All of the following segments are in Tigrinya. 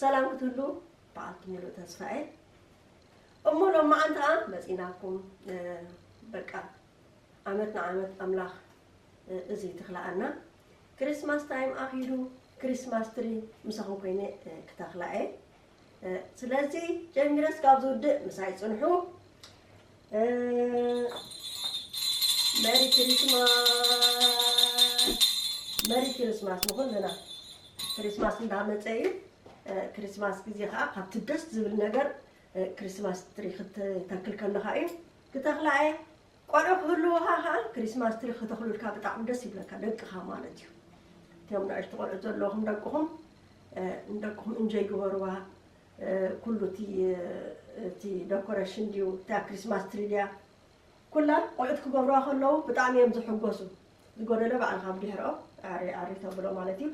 ሰላም ክትህሉ በዓልቲ ሙሉእ ተስፋ እየ። እሞ ሎማዓንቲ ኸዓ መፂናኩም፣ እ፣ በቃ ዓመት ንዓመት ኣምላኽ፣ እ፣ እዚ ትኽልኣና። ክሪስማስ ታይም ኣኺሉ፣ ክሪስማስ ትሪ ምሳኹም ኮይነ፣ እ፣ ክተኽላ እየ። እ፣ ስለዚ ጀሚረ እስካብ ዝውድእ ምሳይ ፅንሑ። እ፣ መሪ ክሪስማስ፣ መሪ ክሪስማስ ንኹልና። ክሪስማስ እንዳመፀ እዩ። እ፣ ክሪስማስ ግዜ ኸዓ ካብቲ ደስ ዝብል ነገር፣ እ፣ ክሪስማስ ትሪ ክትተክል ከለኻ እዩ። ክተኽላ እየ። ቆልዑ ክህልውኻ ኸዓ ክሪስማስ ትሪ ክተኽሉልካ ብጣዕሚ ደስ ይብለካ፣ ደቅኻ ማለት እዩ። እቶም ንኣሽቱ ቆልዑ ዘለኹም ደቅኹም፣ እ፣ ንደቅኹም እንጆይ ግበርዋ። እ፣ ኩሉ እቲ፣ እ፣ እቲ ዶኮሬሽን ድዩ፣ እታ ክሪስማስ ትሪ ድያ፣ ኩላ ቆልዑት ክገብርዋ ከለዉ ብጣዕሚ እዮም ዝሕጎሱ። ዝጎደለ ባዕልኻ ብድሕሪኦም ዓሪ ዓሪ ተብሎ ማለት እዩ።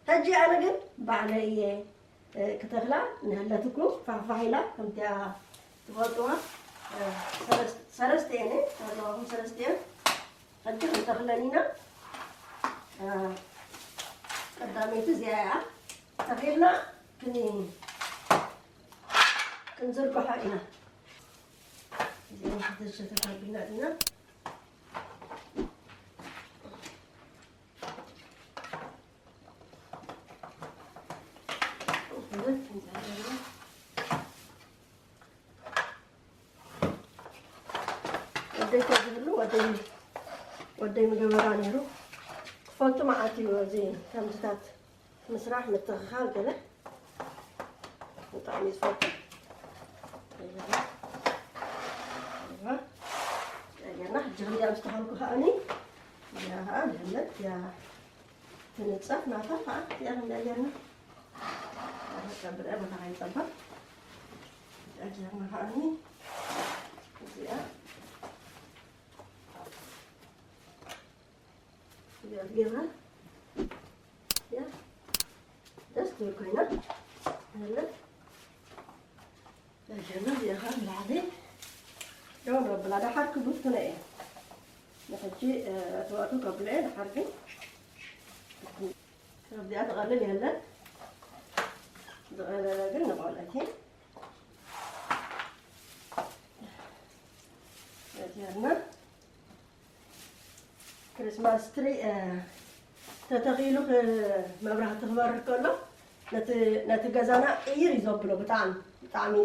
ሕጂ ኣነ ግን ባዕለይ እየ፣ እ፣ ክተኽላ። ንህለትኩም ፋሕፋሕ ኢላ ከምቲኣ ትፈልጥዋ፣ እ፣ ሰለስተ፣ ሰለስተ እየን፣ ኣለዋኹም ሰለስተ እየን። ሕጂ ክንተኽለን ኢና። እ፣ ቀዳመይቲ እዚኣ እያ። ተኺልና ክን-፣ ክንዝርግሖ ኢና። እዚኦም ክልተ ተተካቢና ኢና። ወደይ ተዝህሉ ወደይ፣ ወደይ ምገበራ ነይሩ። ክፈቱ መዓት እዩ እዚ ከምዚታት ምስራሕ ምትኽኻል ገለ ብጣዕሚ ዝፈቱ። ጌርና ሕጂ ክንዲኣ ምስ ተኸልኩ ከኣኒ እዚኣ ከኣ ንህለት እያ ትንጸፍ ናታ ከኣ እዚኣ ክንዲኣ ጌርና ቀብረ ቦታ ከይጸባ እዚኣ ጌርና ከኣኒ እዚኣ እዚኣ ጌርና እያ ደስ ትብል ኮይና። ኣለ። እዚኣ እዚኣ ኸዓ ንላዕሊ ደው ነብላ። ደሓር ክብትነ እየ። ንሕጂ፣ እ፣ እተዋእቱ ከብሎ እየ። ደሓር ግን ካብዚኣ ትቐልል የለን። ዝቐለለ ግን ንቖልዑት እየ። እዚኣና ክሪስማስ ትሪ፣ እ፣ ተተኺሉ ክ-፣ መብራህቲ ክበርህ ከሎ ነቲ፣ ነቲ ገዛና ቅይር እዩ ዘብሎ። ብጣዕሚ፣ ብጣዕሚ፣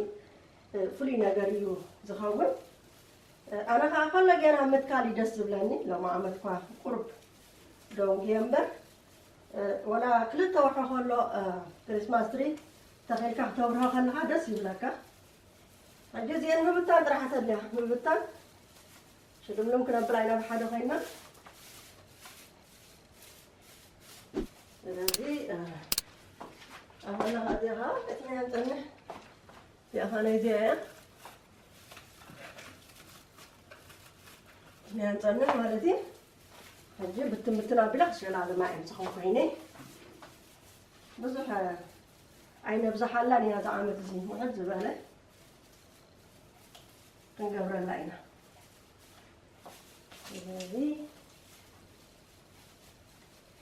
እ፣ ፍሉይ ነገር እዩ ዝኸውን። እ፣ ኣነ ኸዓ ከሎ ገና ምትካል እዩ ደስ ዝብለኒ። ሎሚ ዓመት እኳ ቁሩብ ደንጉየ እምበር፣ እ፣ ወላ ክልተ ወርሒ ከሎ፣ እ፣ ክሪስማስ ትሪ ተኺልካ ክተብርሆ ከለኻ ደስ ይብለካ። ሕጂ እዚአን ምብታን ጥራሕ ተድልያ፣ ምብታን ሽልምልም ክነብላ ኢና ብሓደ ኮይና። ስለዚ፣ እ፣ ኣበላ እዚኣ ኸዓ እቲናያ ንጸንሕ። እዚኣ ኸዓ ናይ እዚኣ እያ። እቲናያ ንጸንሕ ማለት እዩ። ሕጂ ብትን ብትን ኣቢላ ክሸላልማ እየ ምሳኹም ኮይነ። ብዙሕ፣ እ፣ ኣይነብዝሓላን ኢና እዚ ዓመት እዚ። ውሕድ ዝበለ ክንገብረላ ኢና። ስለዚ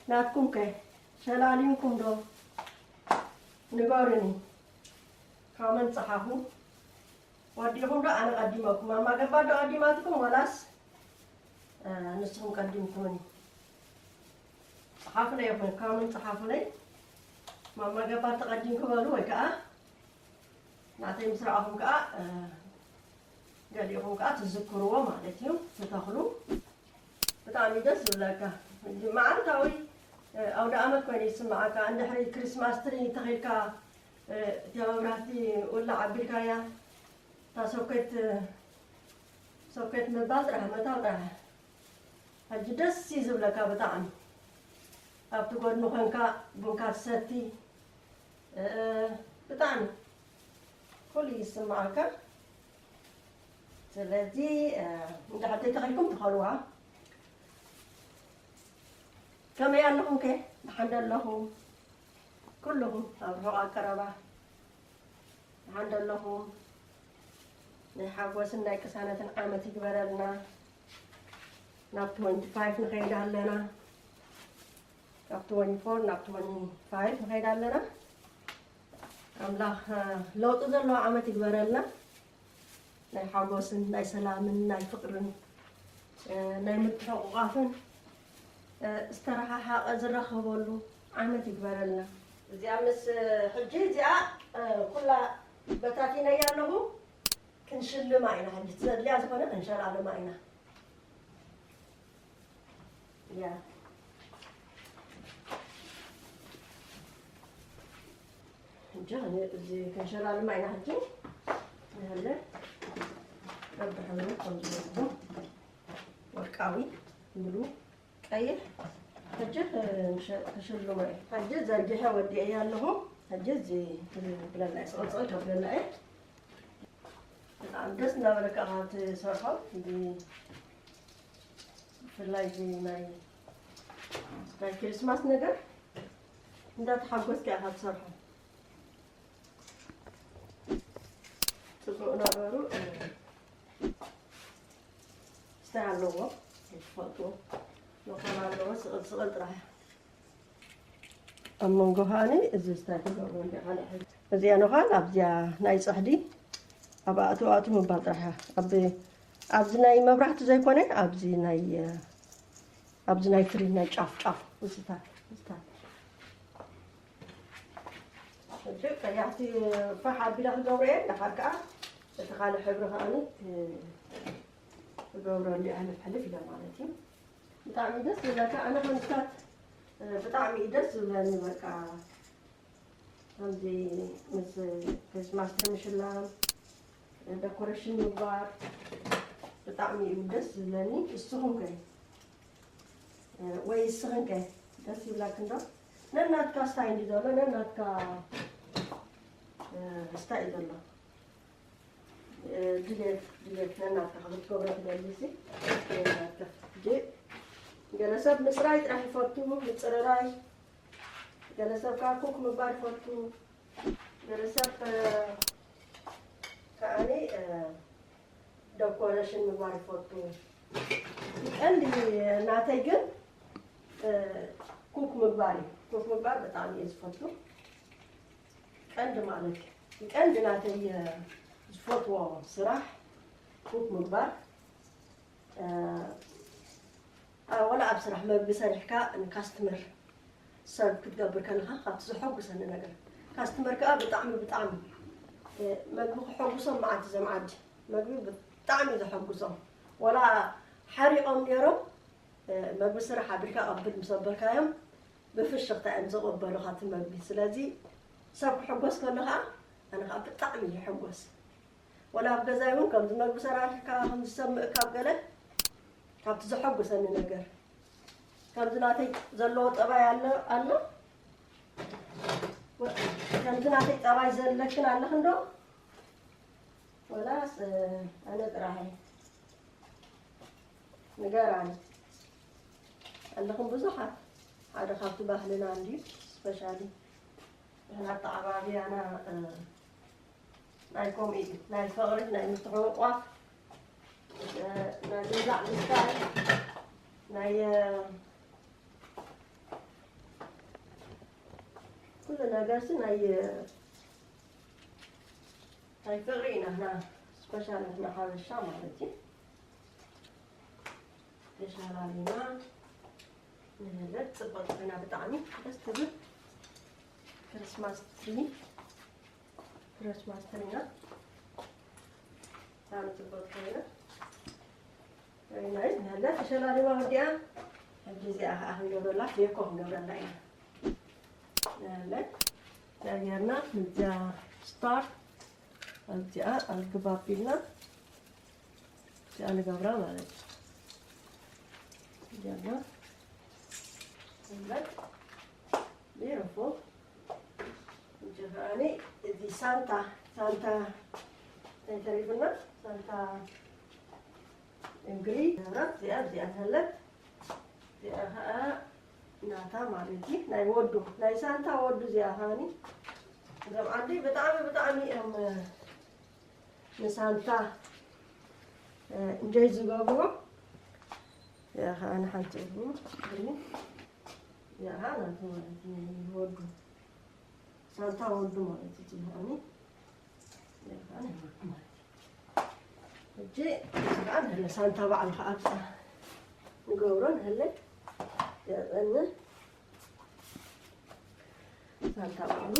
ናትኩም ከ ሸላሊምኩም ዶ? ንገሩኒ። ካመንት ጸሓፉ። ወዲኹም ዶ ኣነ ቀዲመኩም? ማማ ገባር ዶ ቀዲማትኩም ወላስ፣ እ፣ ንስኹም ቀዲምኩምኒ? ጸሓፉለይ ይኹን፣ ካመንት ጸሓፉለይ። ማማ ገባር ተቐዲምኩ በሉ ወይ ከኣ ናተይ ምስ ረኣኹም ከኣ፣ እ፣ ገሊኹም ከኣ ትዝክርዎ ማለት እዩ፣ ትተኽሉ። ብጣዕሚ ደስ ዝብለካ። መዓልታዊ፣ እ፣ ኣውደ ኣመት ኮይኑ ይስምዓካ። እንድሕሪ ክሪስማስ ትሪ ተኺልካ፣ እ፣ እቲኣ መብራህቲ ውላዕ ኣቢልካያ፣ እታ ሶኬት፣ ሶኬት ምባል ጥራሕ፣ ምእታው ጥራሕ። ሕጂ ደስ እዩ ዝብለካ ብጣዕሚ። ኣብቲ ጎድኒ ኮንካ ቡንካ ትሰቲ፣ እ፣ ብጣዕሚ ኩሉ ይስምዓካ። ስለዚ፣ እ፣ እንዳ ሓደይ ተኸልኩም ትኸልዋ። ከመይ ኣለኹም ከ? ደሓን ዶ ኣለኹም? ኩልኹም ኣብ ርሑቕ ኣብ ቀረባ ደሓን ዶ ኣለኹም? ናይ ሓጎስን ናይ ቅሳነትን ዓመት ይግበረልና። ናብ ትወንቲ ፋይቭ ንኸይድ ኣለና። ካብ ትወንቲ ፎር ናብ ትወንቲ ፋይቭ ንኸይድ ኣለና። ኣምላኽ ለውጢ ዘለዎ ዓመት ይግበረልና። ናይ ሓጎስን ናይ ሰላምን ናይ ፍቕርን ናይ ምትሕቑቓፍን ዝተረሓሓቐ ዝራኸበሉ ዓመት ይግበረልና። እዚኣ ምስ ሕጂ እዚኣ ኩላ በታቲነያ ኣለኹ። ክንሽልማ ኢና ሕጂ፣ ዘድልያ ዝኾነ ክንሸላልማ ኢና። ያ ሕጂ እዚ ክንሸላልማ ኢና። ሕጂ ንህለ በብሕብሩ ከም ዝመስሉ ወርቃዊ፣ ሙሉ ቀይሕ። ሕጂ ክሸ- ክሽልሞ እየ። ሕጂ ዘርጊሐ ወዲኤ ኣለኹ። ሕጂ እዚ ብለና እየ፣ ስቕልስቕል ከብለና እየ። ብጣዕሚ ደስ እናበለካ ካብ ትሰርሖ፣ እዚ ብፍላይ እዚ ናይ ናይ ክሪስማስ ነገር እንዳተሓጎስካ ኢኻ ትሰርሖ። ጽቡቕ ነገሩ እንታይ ኣለዎ? ትፈልጥዎ መኾን ኣለዎ። ስቕል ስቕል ጥራሕ ኣብ መንጎ ከኣኒ እዚ ስታይ ክገብሮ እንዲ ካልእ ሕብሪ። እዚኣ ነዃል ኣብዚኣ ናይ ጽሕዲ ኣብ ኣእቱ ኣእቱ ምባል ጥራሕ እያ። ኣብ ኣብዚ ናይ መብራህቲ ዘይኮነ ኣብዚ ናይ ኣብዚ ናይ ፍሪጅ ናይ ጫፍ ጫፍ ምስታ ምስታ ሕጂ ቀያሕቲ ፋሕ ኣቢለ ክገብሮ እየ። ደሓር ከኣ እቲ ካልእ ሕብሪ ከኣኒ ክገብረሉ እየ፣ ሕልፍ ሕልፍ ኢለ ማለት እዩ። ብጣዕሚ ደስ ዝብለካ። ኣነ ከምስታት ብጣዕሚ እዩ ደስ ዝብለኒ። በቃ ከምዚ ምስ ክሪስማስ ምሽላም፣ ደኮሬሽን ምግባር ብጣዕሚ እዩ ደስ ዝብለኒ። እስኹም ከ ወይ እስኽን ከ ደስ ይብላክ እንዶ? ነናትካ ስታይ እንዲ ዘሎ ነናትካ ስታይ እዩ ዘሎ። ድሌት ድሌት ነናትካ ክትገብሮ ትደሊ ሲ ነናትካ። ሕጂ ገለ ሰብ ምፅራይ ጥራሕ ይፈቱ፣ ምፅርራይ። ገለ ሰብ ከዓ ኩክ ምግባር ይፈቱ። ገለ ሰብ ከዓኒ ደኮሬሽን ምግባር ይፈቱ። ቀንዲ ናተይ ግን ኩክ ምግባር እዩ። ኩክ ምግባር ብጣዕሚ እየ ዝፈቱ። ቀንዲ ማለት እዩ። ቀንዲ ናተይ ዝፈትዎ ስራሕ ኩክ ምግባር። እ፣ አ፣ ወላ ኣብ ስራሕ መግቢ ሰሪሕካ ንካስትመር ሰብ ክትገብር ከለኻ ካብቲ ዘሐጉሰኒ ነገር፣ ካስትመር ከኣ ብጣዕሚ፣ ብጣዕሚ፣ እ፣ መግቢ ክሐጉሶም መዓት እዞም ዓዲ መግቢ ብጣዕሚ እዩ ዘሐጉሶም። ወላ ሓሪቖም ነይሮም፣ እ፣ መግቢ ስራሕ ኣቢልካ ቀብል ምስ ኣበልካዮም ብፍሽኽታ እዮም ዝቕበሉኻ እቲ መግቢ። ስለዚ ሰብ ክሕጎስ ከሎ ኸኣ ኣነ ኸኣ ብጣዕሚ ይሕጎስ። ወላ ኣብ ገዛይ እውን ከምዚ መግቢ ሰራሪሕካ ከምዚ ሰብ ምእካብ ገለ ካብቲ ዘሐጉሰኒ ነገር። ከምዚ ናተይ ዘለዎ ጠባይ ኣሎ፣ ኣሎ። ወ-፣ ከምዚ ናተይ ጠባይ ዘለክን ኣለኽን ዶ? ወላስ፣ እ፣ ኣነ ጥራሕ እየ? ንገራኒ። ኣለኽን ብዙሓት። ሓደ ካብቲ ባህልና እንድዩ፣ ስፔሻሊ ንሕና ኣተዓባብያና፣ እ፣ ናይ ከምኡ እዩ፣ ናይ ፍቕሪ፣ ናይ ምትሕቑቋፍ፣ እ፣ ናይ ምብላዕ ምስታይ፣ ናይ፣ እ፣ ኩሉ ነገርሲ ናይ፣ እ፣ ናይ ፍቕሪ ኢና ንሕና፣ ስፔሻል ንሕና ሓበሻ ማለት እዩ። ተሻላሊና ንህለት ጽብቕቲ ኮይና ብጣዕሚ ደስ ትብል ክርስማስ ትሪ። ክርስማስ ትሪና ብጣዕሚ ጽብቕቲ ኮይና። ናይ ንህለት ተሸላሊማ ወዲኣ። ሕጂ እዚኣ ከዓ ክንገብረላ፣ ዴኮ ክንገብረላ ኢና። ንህለት እዚኣ ጌርና፣ ነዚኣ ስታር ኣብዚኣ ኣልግብ ኣቢልና እዚኣ ንገብራ ማለት እዩ። እዚኣ ና ንህለት። ቢዩቲፉል። ሕጂ ከኣኒ እዚ ሳንታ፣ ሳንታ እንታይ ተሪፉና? ሳንታ እግሪ መብራት እዚኣ፣ እዚኣ እንተለት፣ እዚኣ ኸኣ ናታ ማለት እዩ። ናይ ወዱ፣ ናይ ሳንታ ወዱ እዚኣ ኸኣኒ። እዞም ዓዲ ብጣዕሚ፣ ብጣዕሚ እዮም ንሳንታ፣ እ፣ እንጆይ ዝገብርዎ። እዚኣ ኸኣ ንሓንቲ እግሩ፣ እግሪ። እዚኣ ኸኣ ናቱ ማለት እዩ፣ ናይ ወዱ። ሳንታ ወዱ ማለት እዩ። ኣኒ ይርካን ወዱ ማለት እዩ። እጂ ይርካን ሳንታ ባዕሉ ከኣ ንገብሮን ህለ የጠን ሳንታ ባዕሉ።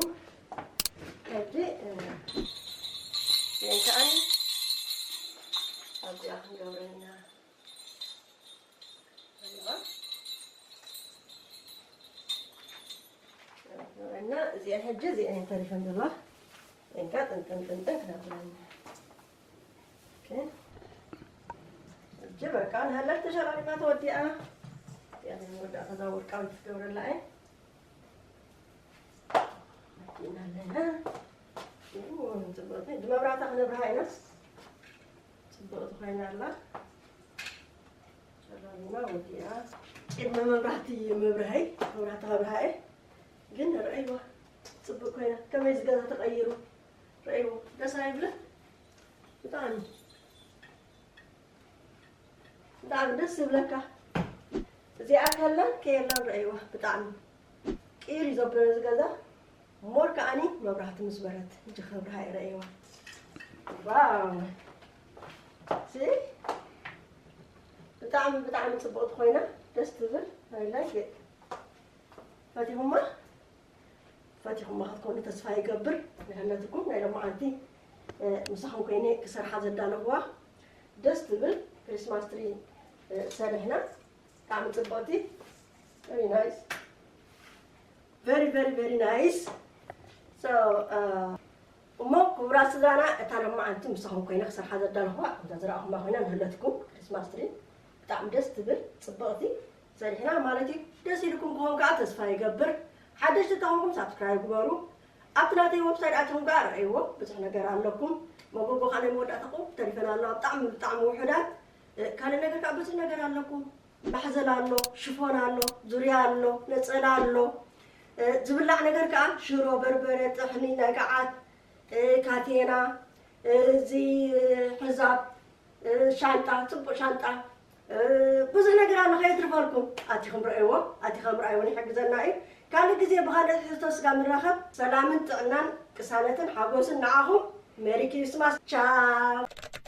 እጂ ይንካን ኣብዚኣ ክንገብረና እና እዚአን ሕጂ እዚአን ተሪፈን ዘለዋ። እንካ ጥንጥን ጥንጥን ክነብረን። እጂ በቃ ንሃለፍ ተሸራሪፋ ተወዲኣ። እዚኣ ወዳ ከዛ ወርቃዊ ትገብረላ እየ። መኪና ኣለና። ጽቡቅ ድመብራታ ክነብርሃ ኢና። ጽቡቅ ትኾይና ኣላ። ሸራሪና ወዲኣ። ቅድሚ መብራህቲ መብርሃይ መብራህቲ ከብርሃ እየ። ግን ረእይዋ ጽቡቅ ኮይና ከመይ ዝገዛ ተቀይሩ ረእይዎ ደስ ኣይብልን? ብጣዕሚ ብጣዕሚ ደስ ዝብለካ እዚኣ ከላን ከየላን ረእይዋ ብጣዕሚ ቅይር እዩ ዘብሎ ነዚ ገዛ። ሞር ከዓኒ መብራህቲ ምስ በረት እጂ ክብርሃ ይረእይዋ። ዋው ሲ ብጣዕሚ ብጣዕሚ ጽቡቅቲ ኮይና ደስ ትብል። I like it። ፈቲኹማ ፈቲኹማ ክትኮኑ ተስፋ ይገብር። ንሕነትኩም ናይ ሎማዓንቲ ምሳኹም ኮይነ ክሰርሓ ዘዳለኹዋ ደስ ትብል ክሪስማስ ትሪ ሰሪሕና። ብጣዕሚ ጽብቕቲ። Very nice. Very very very nice. So እሞ ክቡራት ስድራና እታ ሎማዓንቲ ምሳኹም ኮይነ ክሰርሓ ዘዳለኹዋ እንተ ዝረኣኹማ ኮይና ንህለትኩም ክሪስማስ ትሪ ብጣዕሚ ደስ ትብል ጽብቕቲ ሰሪሕና ማለት እዩ። ደስ ኢልኩም ክኾን ከዓ ተስፋ ይገብር። ሓደሽቲ ተኾንኩም ሳብስክራይብ ግበሩ። ኣብቲ ናተይ ወብሳይት ኣትኹም ከዓ ረኣይዎ ብዙሕ ነገር ኣለኩም። መጎጎ ከዓ ናይ መወዳእታኹም ተሪፈን ኣለዋ ብጣዕሚ ብጣዕሚ ውሑዳት። ካልእ ነገር ከዓ ብዙሕ ነገር ኣለኩም። ማሕዘል ኣሎ፣ ሽፎን ኣሎ፣ ዙርያ ኣሎ፣ ነፀላ ኣሎ። ዝብላዕ ነገር ከዓ ሽሮ፣ በርበረ፣ ጥሕኒ፣ ናይ ገዓት፣ ካቴና፣ እዚ ሕዛብ፣ ሻንጣ፣ ፅቡቅ ሻንጣ፣ ብዙሕ ነገር ኣሎ ከየትርፈልኩም ኣቲኹም ረእይዎ። ኣቲኸም ረኣይዎ ይሕግዘና እዩ። ካልእ ግዜ ብኻልእ ትሕዝቶ ስጋ ንራኸብ። ሰላምን ጥዕናን ቅሳነትን ሓጎስን ንዓኹም። ሜሪ ክሪስማስ። ቻው።